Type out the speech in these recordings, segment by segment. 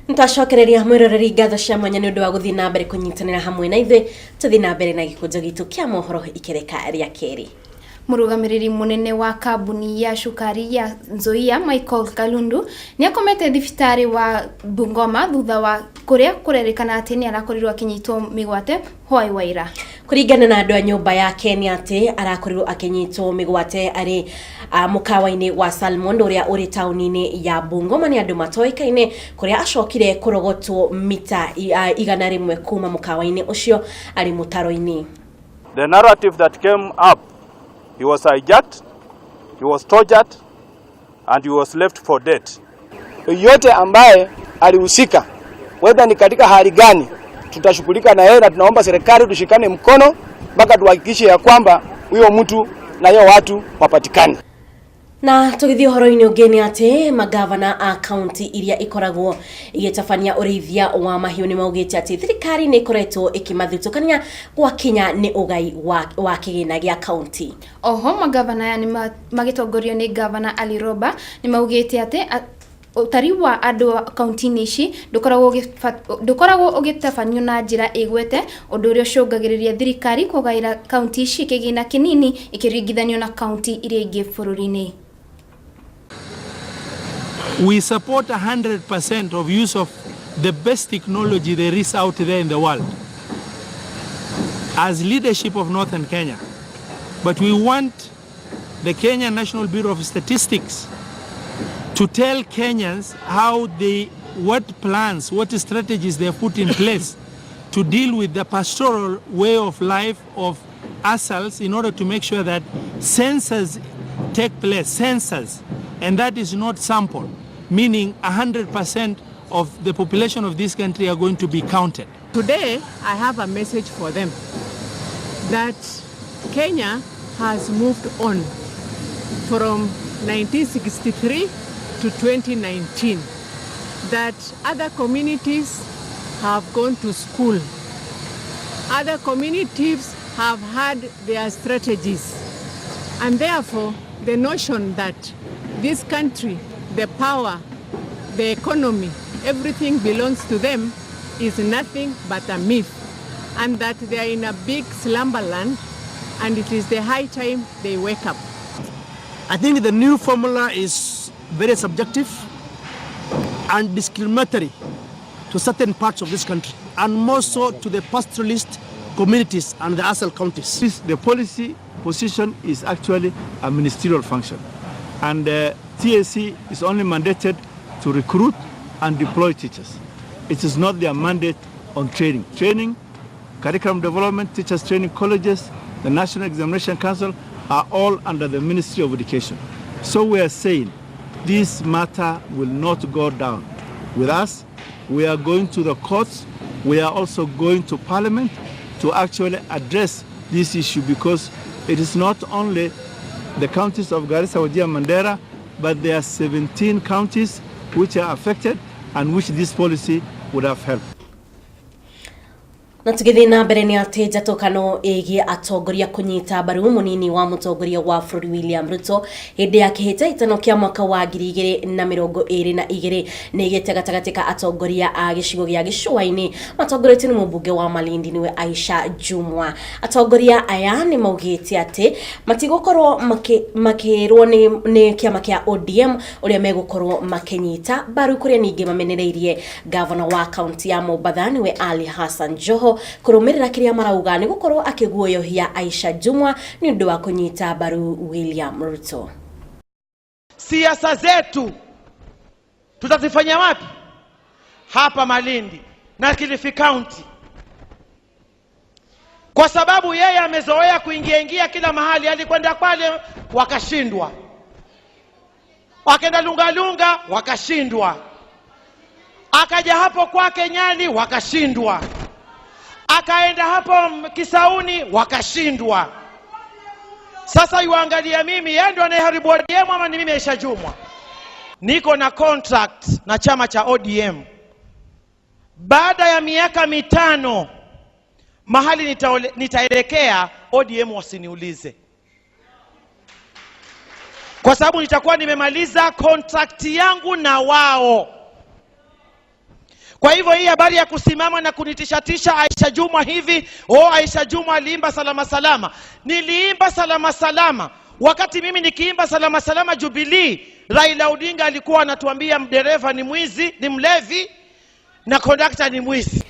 Nĩtwacokereria mwĩroreri ngatho cia mwanya nĩ ũndũ wa gũthiĩ na mbere kũnyitanĩra hamwe na ithuĩ. Tũthiĩ na mbere na gĩkũnjo gitũ kĩa mohoro ikereka rĩa kerĩ. Mũrũgamĩrĩri mũnene wa kambuni ya cukari ya Nzoia, Michael Kalundu, nĩ akomete thibitarĩ wa Bungoma thutha wa kũrĩa kũrerĩkana atĩ nĩ arakorirwo akĩnyitwo mĩgwate hwaĩ wa ira. Kũringana na andũ a nyũmba yake nĩ atĩ arakorirwo akĩnyitwo mĩgwate arĩ mũkawa-inĩ wa Salmond ũrĩa ũrĩ taũni-inĩ ya Bungoma nĩ andũ matoĩkaine, kũrĩa acokire kũrogotwo mita 100 kuma mũkawa-inĩ ũcio arĩ mũtaro-inĩ. The narrative that came up, he was hijacked, he was tortured, and he was left for dead. Yoyote ambaye alihusika, whether ni katika hali gani, tutashughulika na yeye, na tunaomba serikali tushikane mkono mpaka tuhakikishe ya kwamba huyo mtu na hiyo watu wapatikane. Na tũgĩthiĩ ũhoro-inĩ ũngĩ nĩ atĩ magavana a kaunti iria ikoragwo igĩtabania ũrĩithia wa mahiũ nĩ maugĩte atĩ thirikari nĩ ĩkoretwo ĩkĩmathutũkania gwakinya nĩ ũgai wa kĩgĩna gĩa kaunti. Oho magavana aya nĩ magĩtongorio nĩ gavana Ali Roba nĩ maugĩte atĩ ũtari wa andũ kaunti-inĩ ici ndũkoragwo ũgĩtabanio na njĩra ĩgwete, ũndũ ũrĩa ũcũngagĩrĩria thirikari kũgaĩra kaunti ici kĩgĩna kĩnini ikĩringithanio na kaunti iria ingĩ bũrũri-inĩ. We support 100% of use of the best technology there is out there in the world as leadership of Northern Kenya. But we want the Kenya National Bureau of Statistics to tell Kenyans what plans, what strategies they put in place to deal with the pastoral way of life of ASALs in order to make sure that census take place, census, and that is not sample, meaning 100% of the population of this country are going to be counted. Today, I have a message for them that Kenya has moved on from 1963 to 2019, that other communities have gone to school, other communities have had their strategies, and therefore the notion that this country, the power, the economy, everything belongs to them is nothing but a myth, and that they are in a big slumberland, and it is the high time they wake up. I think the new formula is very subjective and discriminatory to certain parts of this country, and more so to the pastoralist communities and the ASAL counties. The policy position is actually a ministerial function, and the TSC is only mandated to recruit and deploy teachers. It is not their mandate on training. Training, curriculum development, teachers training colleges, the National Examination Council are all under the Ministry of Education. So we are saying this matter will not go down with us. We are going to the courts. We are also going to Parliament to actually address this issue, because it is not only the counties of Garissa, Wajir, and Mandera, but there are 17 counties which are affected and which this policy would have helped. Na tũgĩthiĩ na mbere nĩ atĩ njatũkano ĩgiĩ atongoria kũnyita mbaru mũnini wa mũtongoria wa bũrũri William Ruto hĩndĩ ya kĩhĩtahĩtano kĩa mwaka wa 2022 nĩ ĩgĩte gatagatĩ ka atongoria a gĩcigo gĩa gĩcũa-inĩ matongoretio nĩ mũmbunge wa Malindi nĩwe Aisha Jumwa. Atongoria aya nĩ maugĩte atĩ matigũkorwo makĩrwo nĩ kĩama kĩa ODM ũrĩa megũkorwo makĩnyita mbaru, kũrĩa ningĩ mamenereirie gavana wa kaunti ya Mombatha nĩwe Ali Hassan Joho kũrũmĩrĩra kĩrĩa marauga nĩ gũkorwo akĩguoyohia Aisha Jumwa nĩ ũndũ wa kũnyita mbaru William Ruto. Siasa zetu tutazifanyia wapi? Hapa Malindi na Kilifi County, kwa sababu yeye amezoea kuingia ingia kila mahali. Alikwenda Kwale wakashindwa, wakaenda Lungalunga wakashindwa, akaja hapo kwake Nyali wakashindwa, akaenda hapo Kisauni wakashindwa. Sasa yuangalia mimi, yeye ndo anayeharibu ODM ama ni mimi Aisha Jumwa? Niko na contract na chama cha ODM. Baada ya miaka 5 mahali nitaelekea ODM wasiniulize, kwa sababu nitakuwa nimemaliza contract yangu na wao. Kwa hivyo hii habari ya kusimama na kunitishatisha Aisha Jumwa hivi, oh, Aisha Jumwa aliimba salama salama. Niliimba salama salama wakati mimi nikiimba salama salama Jubilee, Raila Odinga alikuwa anatuambia mdereva ni mwizi, ni mlevi na kondakta ni mwizi.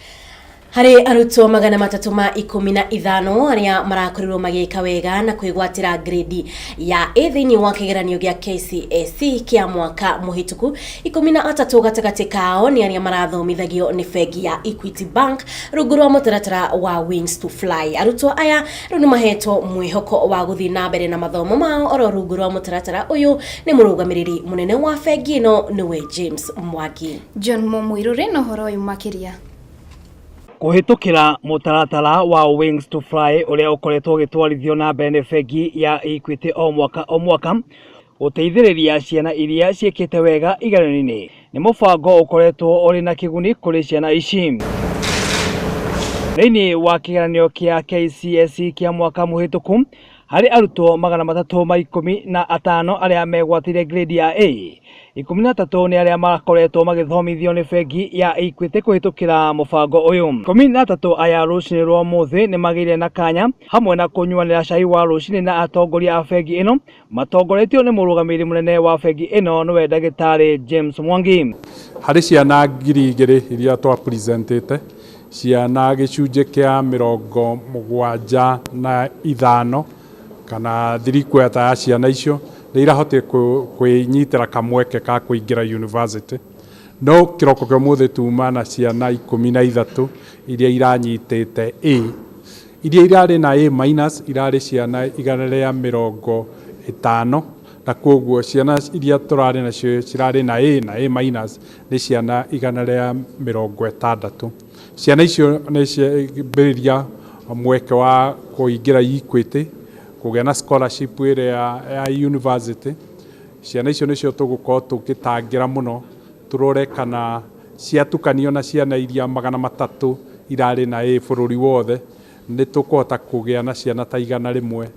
Harĩ arutwo 315 arĩa marakorirwo magĩka wega na kwĩgwatĩra grade ya A thĩinĩ wa kĩgeranio gĩa KCSE kĩa mwaka mũhĩtũku, 13 gatagatĩ kao nĩ arĩa marathomithagio nĩ bengi ya Equity Bank rungu rwa mũtaratara wa Wings to Fly. Arutwo aya rĩu nĩ mahetwo mwĩhoko wa gũthiĩ na mbere na mathomo mao oro rungu rwa mũtaratara ũyũ nĩ mũrũgamĩrĩri mũnene wa bengi ĩno nĩwe James Mwangi. John Mũmũirũrĩ na ũhoro ũyũ makĩria. Kũhĩtũkĩra mũtaratara wa Wings to Fly ũrĩa ũkoretwo ũgĩtwarithio na mbere nĩ bengi ya Equity o mwaka o mwaka gũteithĩrĩria ciana iria ciĩkĩte wega igeranio-inĩ nĩ mũbango ũkoretwo ũrĩ na kĩguni kũrĩ ciana ici. Thĩinĩ wa kĩgeranio kĩa KCSE kĩa mwaka mũhĩtũku, harĩ arutwo 315 arĩa megwatĩire grade ya A, 13 nĩ arĩa makoretwo magĩthomithio nĩ bengi ya Equity kũhĩtũkĩra mũbango ũyũ. 13 aya rũcinĩ rwa ũmũthĩ nĩ magĩire na kanya hamwe na kũnyuanĩra cai wa rũcinĩ na atongoria a bengi ĩno matongoretio nĩ mũrũgamĩrĩri mũnene wa bengi ĩno nĩwe ndagĩtarĩ James Mwangi. Harĩ ciana 2000 iria twa presentĩte, ciana gĩcunjĩ kĩa 75 kana 3/4 ya ciana icio nĩ irahotire kwĩnyitĩra kamweke ka kũingĩra university. No kĩroko kĩa ũmũthĩ tuma na ciana 13 iria iranyitĩte A. Iria irarĩ na A minus irarĩ ciana 150, na koguo ciana iria tũrarĩ nacio cirarĩ na A na A minus nĩ ciana 160. Ciana icio nĩ ciambĩrĩria mweke wa kũingĩra Equity, kũgĩa na scholarship ĩrĩa ya university. Ciana icio nĩcio tũgũkorwo tũgĩtangĩra mũno, tũrore kana ciatukanio na ciana iria 300 irarĩ na A bũrũri wothe, nĩ tũkũhota kũgĩa na ciana ta 100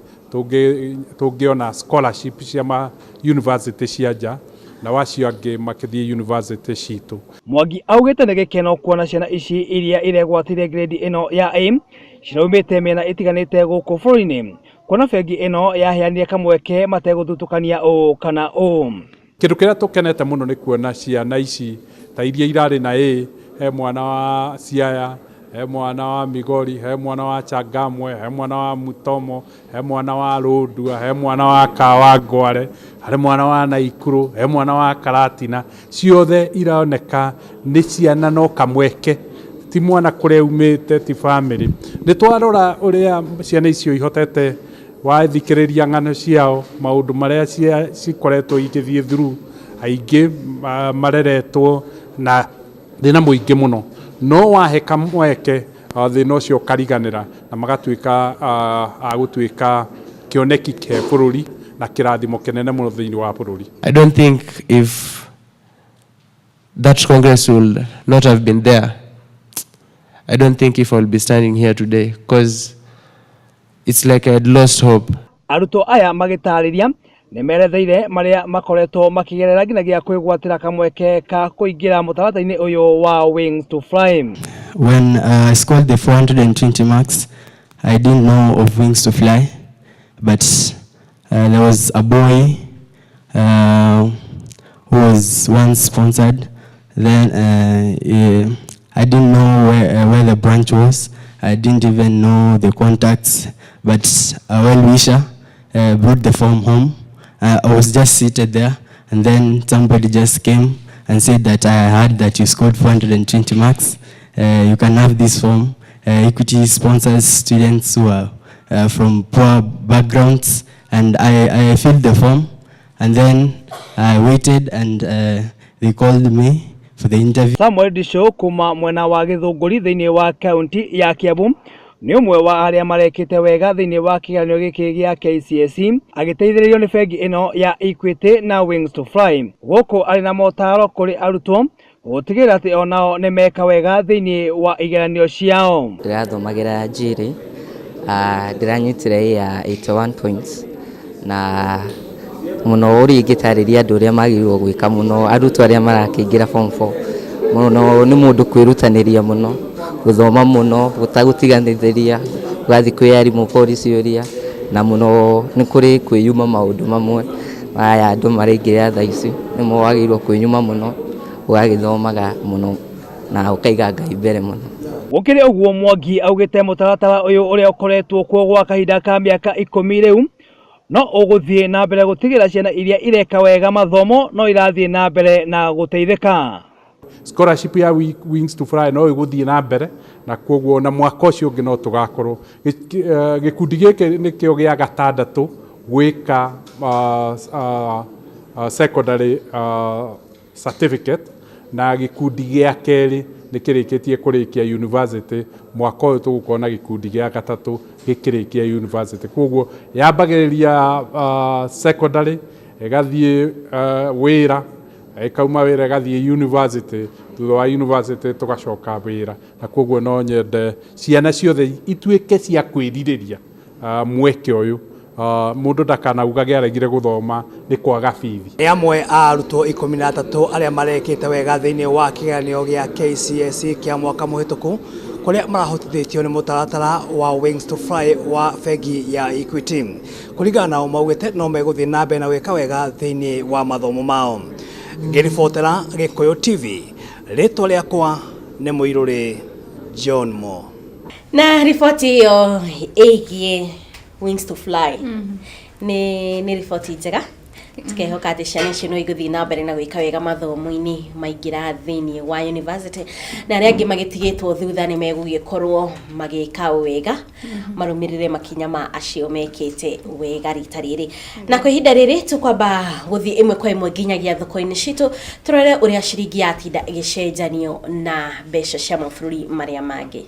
tũngĩona scholarship cia ma university cia nja, na wacio angĩ makĩthiĩ university citũ. Mwangi augĩte nĩ gĩkeno kuona ciana ici iria iregwatĩire grade ĩno ya A ciraumĩte mĩena ĩtiganĩte gũkũ bũrũri-inĩ, kuona bengi ĩno yaheanire kamweke mategũthutũkania ũũ kana ũũ. Kĩndũ kĩrĩa tũkenete mũno nĩ kuona ciana ici ta iria irarĩ na A, he mwana wa Siaya, he mwana wa Migori, he mwana wa Changamwe, he mwana wa Mutomo, he mwana wa Rũndua, he mwana wa Kawangware, harĩ mwana wa Naikuru, he mwana wa Karatina. Ciothe ironeka nĩ ciana no kamweke, ti mwana kũrĩa umĩte, ti family. Nĩ twarora ũrĩa ciana icio ihotete, wathikĩrĩria ng'ano ciao, maũndũ marĩa cikoretwo igĩthiĩ through, aingĩ mareretwo na thĩna mũingĩ mũno, no wahe kamweke thĩna ũcio ũkariganĩra na magatuĩka a gũtuĩka kĩoneki kĩa bũrũri na kĩrathimo kĩnene mũno thĩinĩ wa bũrũri. I don't think if that Congress would not have been there, I don't think if I will be standing here today, because it's like I had lost hope. Arutwo aya magĩtarĩria nĩ meretheire marĩa makoretwo makĩgerera nginyagia kwĩgwatĩra kamweke ka kũingĩra mũtaratara-inĩ ũyũ wa Wings to Fly. When I scored the 420 marks, I didn't know of Wings to Fly, but there was a boy who was once sponsored. Then I didn't know where the branch was. I didn't even know the contacts, but a well-wisher brought the form home. I was just seated there, and then somebody just came and said that I heard that you scored 420 marks. You can have this form. Equity sponsors students who are from poor backgrounds, and I filled the form, and then I waited, and they called me for the interview. Samuel Disho kuma mwena wa Githunguri thĩinĩ wa kaunti ya Kiambu nĩ ũmwe wa arĩa marekĩte wega thĩinĩ wa kĩgeranio gĩkĩ gĩa KCSE agĩteithĩrĩrio nĩ bengi ĩno ya Equity na Wings to Fly. Gũkũ arĩ na motaro kũrĩ arutwo gũtigĩrĩra atĩ onao nĩ meka wega thĩinĩ wa igeranio ciao. Ndĩrathomagĩra Njiri, ndĩranyitire A ya 81 points na mũno ũrĩa ingĩtarĩria andũ ũrĩa magĩrĩirwo gwĩka mũno arutwo arĩa marakĩingĩra form 4. Mũno nĩ mũndũ kwĩrutanĩria mũno, gũthoma mũno, gũtagũtiganĩria, ũgathiĩ kwĩ arimũ ũkoria ciũria, na mũno nĩ kũrĩ kwĩyuma maũndũ mamwe maya andũ maraingĩrĩra thaa ici, nĩmo wagĩrĩirwo kwĩyuma mũno, ũgagĩthomaga mũno na ũkaiga Ngai mbere mũno. Gũkĩrĩ ũguo Mwangi augĩte mũtaratara ũyũ ũrĩa ũkoretwo kuo gwa kahinda ka mĩaka ikũmi rĩu no ũgũthiĩ na mbere gũtigĩrĩra ciana iria ireka wega mathomo no irathiĩ na mbere na gũteithĩka. Scholarship ya Wings to Fly no ĩgũthiĩ na mbere na kwoguo na mwaka ũcio ũngĩ no tũgakorwo gĩkundi gĩkĩ nĩkĩo gĩa gatandatũ gwĩka secondary certificate na gĩkundi gĩa kerĩ nĩ kĩrĩkĩtie kũrĩkia university. Mwaka ũyũ tũgũkorwo na gĩkundi gĩa gatatũ gĩkĩrĩkia university. Kwoguo yambagĩrĩria secondary, ĩgathiĩ wĩra, ĩkauma wĩra ĩgathiĩ university, thutha wa university tũgacoka wĩra. Na kwoguo no nyende ciana ciothe ituĩke cia kwĩrirĩria mweke ũyũ. Mũndũ ndakanaugage aregire gũthoma nĩ kwaga bithi. Nĩ amwe a arutwo 13 arĩa marekĩte wega thĩinĩ wa kĩgeranio gĩa KCSE kĩa mwaka mũhĩtũku, kũrĩa marahotithĩtio nĩ mũtaratara wa Wings to Fly wa bengi ya Equity. Kũringana nao maugĩte no megũthiĩ na mbere na gwĩka wega thĩinĩ wa mathomo mao. Ngĩribotera Gĩkũyũ TV, rĩtwa rĩakwa nĩ Mũirũrĩ John Mo. Na riboti ĩyo ĩgiĩ Wings to Fly nĩ riboti njega, tukehoka atĩ ciana icio no igũthiĩ na mbere na gwĩka wega mathomo-inĩ maingĩra thĩinĩ wa university, na arĩa angĩ magĩtigĩtwo thutha nĩ megũgĩkorwo magĩka wega marũmĩrĩre makinya ma acio mekĩte wega rita rĩrĩ. Na kwa ihinda rĩrĩ tũkwamba gũthiĩ ĩmwe kwa ĩmwe nginyagia thoko-inĩ citũ, tũrore ũrĩa ciringi yatinda ĩgĩcenjanio na mbeca cia mabũrũri marĩa mangĩ.